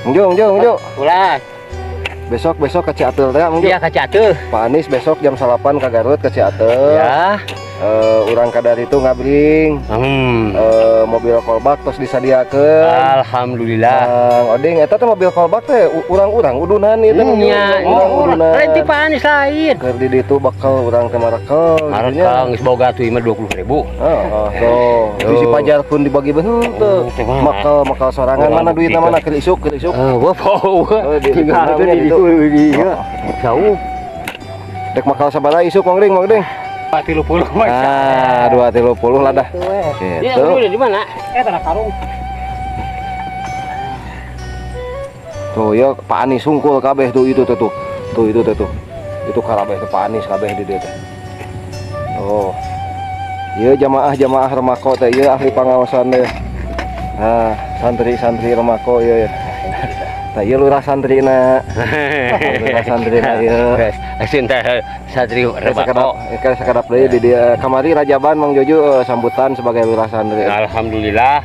Mang Jo. Ulah. Besok besok ke Ciateul teh, Mang Jo. Iya, ka Ciateul. Pak Anies besok jam 8 ke Garut ke Ciateul. Ya. Urang kadar itu ngabring. Mobil kolbak tos disadiakeun. Alhamdulillah. Mang Oding eta teh mobil kolbak teh urang-urang udunan ieu teh, Mang Jo. Nya, Urang udunan. lain ti Pak Anies lain. Keur di ditu bakal urang teh marekel gitu nya. Marekel geus boga tuh mah 20.000. Heeh, tuh. Bisi pajar pun dibagi henteu. Oh, teh mah. Makal makal sorangan Urang mana duitna buktikan. mana keur isuk keur isuk. Eh, wah, Oh, tinggal di di ditu. ditu. Oh. Jauh. Dek makal sabaraha isuk Mang Ding, Mang Ding? 30 mah. Ah, 230 lah dah. Iya, Gitu. udah di mana? Tanah karung. Tuh ya Pak Anies sungkul kabeh tuh itu tuh tuh. Tuh itu tuh tuh. Itu kabeh tuh Pak Anies kabeh di dieu teh. Oh. Ieu jamaah-jamaah Remako teh ieu ahli pangaosan teh. Nah, santri-santri Remako ieu ya. Tah ieu lurah santrina. Lurah santrina ieu. Asin teh santri Sakedap Remako. sakedap deui di dieu. Kamari Rajaban Mang Jojo sambutan sebagai lurah santri. Alhamdulillah.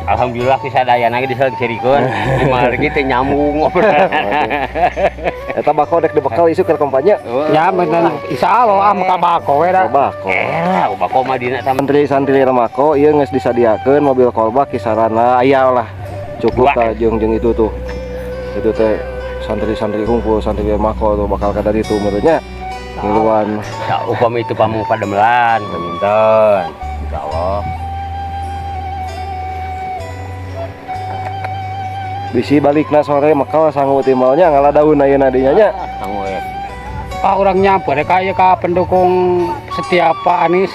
Alhamdulillah kisadayana ge diserikeun. Kumargi teh nyambung ngobrol. Eta bako dek dibekal isuk ke kampanye. Ya, bener. Insyaallah ah maka bako we da. Bako. Eh, bako mah dina tah. Santri-santri Remako ieu geus disadiakeun mobil kolbak kisaran lah aya lah. Cukup Dua. tah jeung itu tuh. Itu teh santri-santri kumpul santri Remako tuh bakal kada ditu menurutnya. Ngiluan. Ya upami itu pamung pademelan panginten. Insyaallah. Bisi balikna sore mekal sangu timalnya ngalah daun ayeuna dinya nya. Sangu we. Ah urang nyamper ka ieu ka pendukung setia Pak Anies.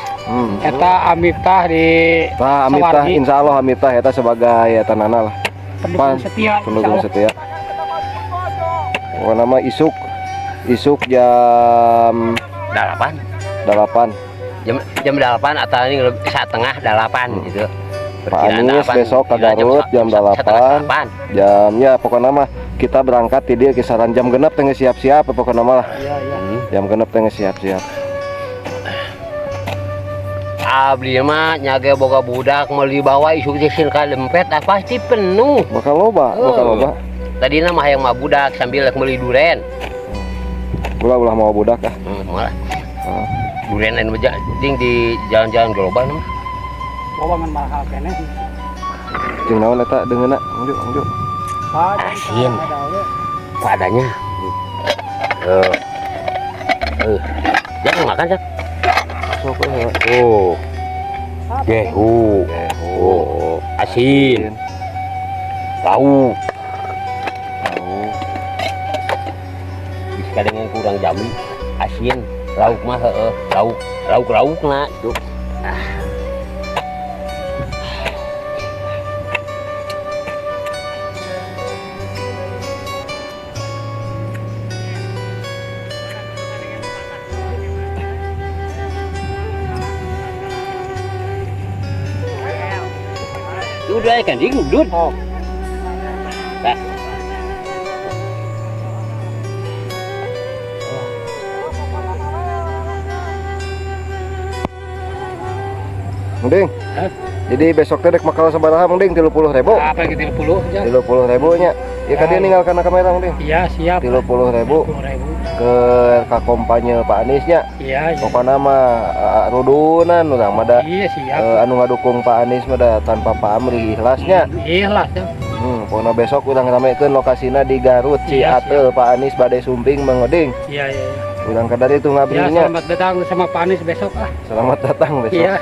Eta Amiftah di Tah Amiftah Sawargi. insyaallah Amiftah eta sebagai eta nana lah. Pendukung setia. Pendukung insyaallah. setia. Pokokna mah isuk isuk jam 8. 8. Jam 8 atau ini 7:30 gitu. Pak Perkiraan Anies 8. besok ke Iya, jam Garut jam setengah 8. 8. Jamnya pokoknya mah kita berangkat di dia kisaran jam genep teh geus siap-siap pokoknya mah lah. Iya, iya. Jam genep teh geus siap-siap. Abdi mah nyage boga budak meuli bawa isuk teh sieun ka dempet ah, pasti penuh. Bakal loba, bakal Oh. loba. Tadina mah hayang mah budak sambil meuli duren. Ulah ulah mau budak ah. Malah. Ah. Duren anu ding di jalan-jalan global mah. Bawa ngan mahal keneh. Jeung naon eta deungeunna? Mang Jo, Mang Jo. Asin. Padanya. Jangan makan, Cak. Sok we. Oh. Gehu. Oh, asin. Tahu. Tahu. Bisa kadang yang kurang jami. Asin, lauk mah heeh, lauk, lauk-laukna gitu. Ah. Udah kan ding dud. Oh. Nah. Mang Ding. Hah? Jadi besok teh dek makal sabaraha Mang Ding? 30.000. Apa lagi 30 aja. 30.000 nya. Ya ka dia ninggalkan kamera Mang Ding. Iya, siap. 30.000 30.000. ke ka kompanye Pak Anies nya. Iya, iya. Pokokna mah rudunan urang mah da Iya, siap. Anu ngadukung Pak Anies mah da tanpa pamrih ikhlasnya. Ikhlas ya. Pokokna besok urang ramekeun lokasina di Garut Iya, Ciateul Pak Anies bade sumping Mang Oding. Iya, iya, iya. Urang kadar itu Ya, ngabringnya. selamat datang sama Pak Anies besok ah. Selamat datang besok. Iya.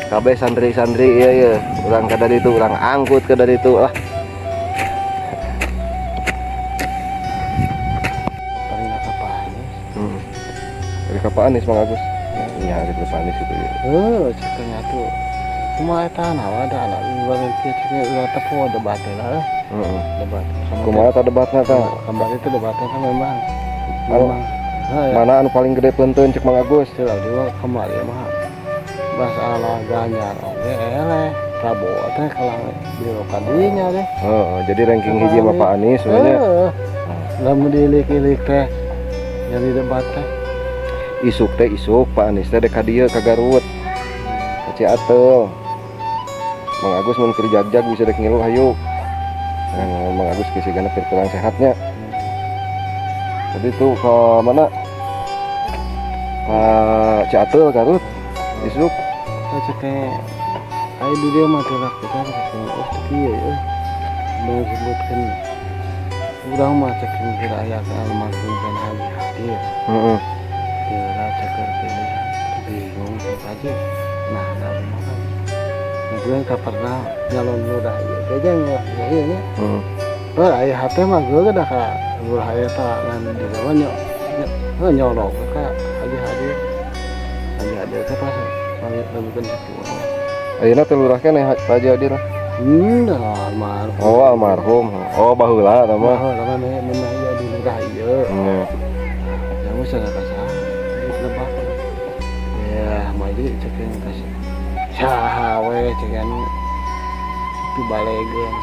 Kabeh santri-santri iya iya. Urang kadar itu urang angkut ke dari itu lah. Dari ka Pak Anies Mang Agus. Iya, dari Pak Anies itu ya. Ceritanya tuh kumaha eta nawa da anak bagian kieu cenah ulah tepo debat lah. Heeh. Debat. Kumaha ta debatna ta? Kemarin itu debatnya kan memang Anu, memang ya. Mana anu paling gede peunteun cek Mang Agus? Cil abdi mah kamari mah masalah Ganjar oge eleh Prabowo teh kalah biro kadinya deh. Heeh, jadi ranking hiji mah Pak Anies sebenarnya. Heeh. Lamun diilik-ilik teh jadi debat teh. Isuk teh isuk Pak Anies teh dek ka dieu ka Garut. Ka Ciateul. Mang Agus mun keur jag-jag bisa dek ngilu hayu. Nah, Mang Agus kisigana keur kurang sehatnya. Tadi tuh ke mana? Ke Ciateul, Garut. Isuk. Cek teh aya di dieu mah teh kita cek, oh, teh kieu euy. Bang sebutkeun urang mah cek keur aya ka almarhum kan Haji Hadir. Kira cek keur pilihan bingung cek aja. Nah, da mah kan. Gue ka pernah nyalon lurah ieu teh jeung lah ieu nya. Heuh, aya hate mah geus dah ka lurah eta ngan di zaman nya nyolok ka Haji Hadir. Haji Hadir teh pas lebihkeun 10. Ayeuna teh lurah keneh Pak Haji Hadir? Almarhum. Oh, almarhum. Oh, baheula eta mah. Mah lama memang ieu di lurah ieu. Yang sana ka saha? Lebak. Ya, mah jadi cek yang ka saha we cek anu pibalegeun.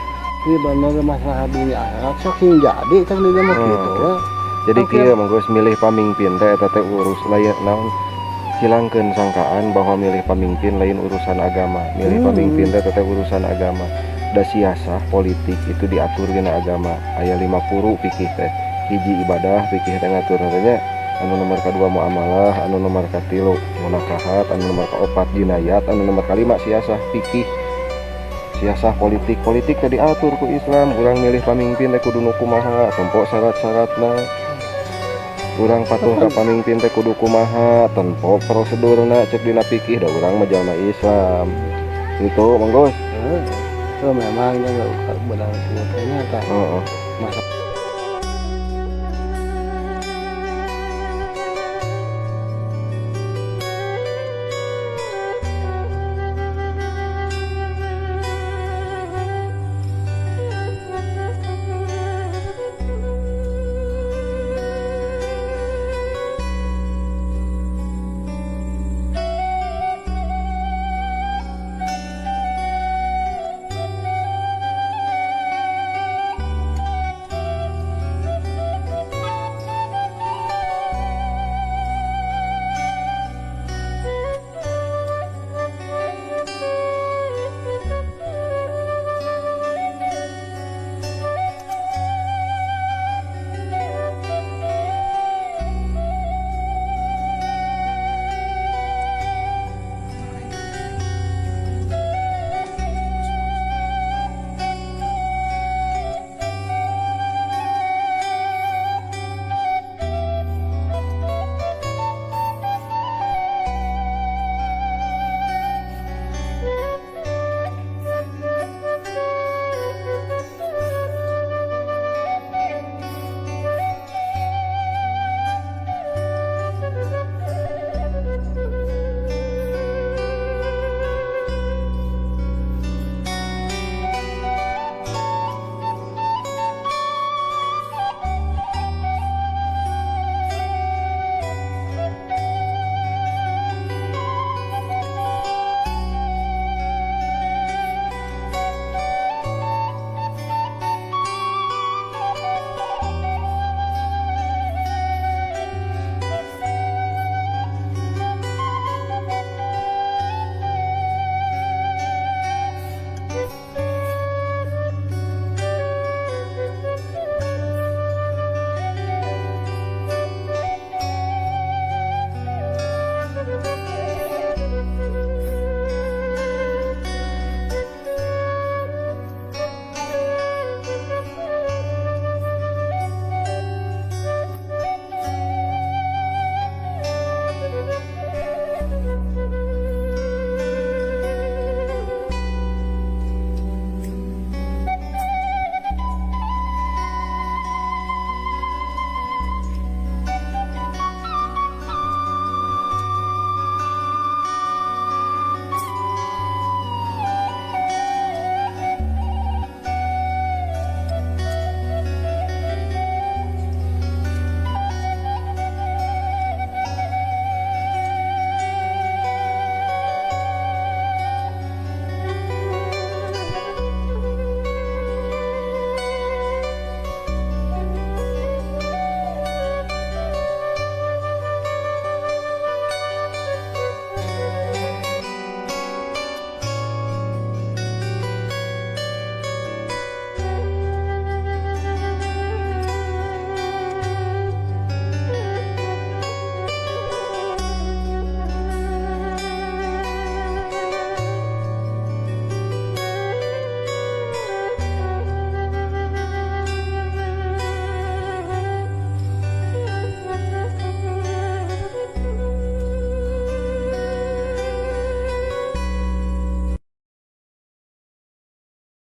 Ini bener masalah dunia akhirat sok sing jadi cek di mah gitu we. Jadi Oke. kieu, Mang Gus, milih pamimpin teh eta teh urus lain naon, hilangkeun sangkaan bahwa milih pamimpin lain urusan agama. Milih pamimpin teh teh urusan agama. Da siasah politik itu diatur dina agama. Aya 5 puru fikih teh. Hiji ibadah, fikih teh ngatur nya. Anu nomor kadua muamalah, anu nomor katilu munakahat, anu nomor kaopat jinayat, anu nomor kalima siasah fikih. Siasah politik, politik teh diatur ku Islam. Urang milih pamimpin teh kudu nu kumaha, tempo syarat-syaratna. Urang patuh ka pamimpin teh kudu kumaha, tempo prosedurna cek dina fikih, da urang mah jalma Islam. Itu, Mang Gus. Heuh. Itu memang nya benar sebutnya tah. Heeh. Masa